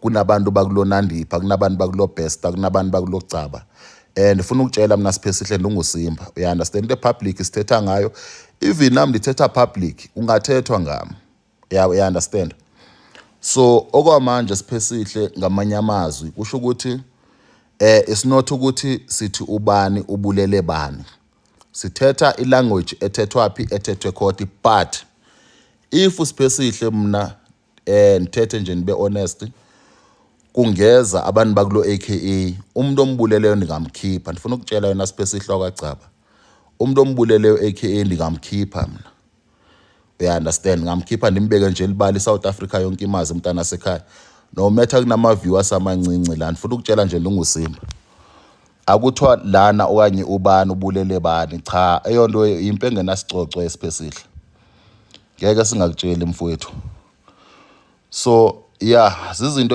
Kunabantu bakuloNandipha, kunabantu bakulo Bester, kunabantu bakuloGcaba. And ndifuna ukutshela mna, Siphesihle, ndinguSimba, uya-understand? Into e-public sithetha ngayo, even nam ndithetha public, ungathethwa ngam, uya-understand? So okwamanje, Siphesihle, ngamanye amazwi kusho ukuthi it's not ukuthi sithi ubani ubulele bani. Sithetha i-language ethethwa phi? Ethethwe court. But if, Siphesihle, mna ndithethe nje, ndibe honest, kungeza abantu bakulo AKA, umuntu ombuleleyo ndingamkhipha. Ndifuna ukutshela yona, Siphesihle wakwaGcaba, umuntu ombuleleyo AKA ndingamkhipha mna, uya-understand? Ngamkhipha, ndimbeke nje libala, iSouth Africa yonke imazi umntana sekhaya, no matter kunama-viewers amancinci la. Ndifuna ukutshela nje, ndinguSimba, akuthiwa lana okanye ubani ubulele bani. Cha, eyonto impe engenasicoco, esiphesihle, ngeke singakutsheli, mfowethu. So yeah, zizinto.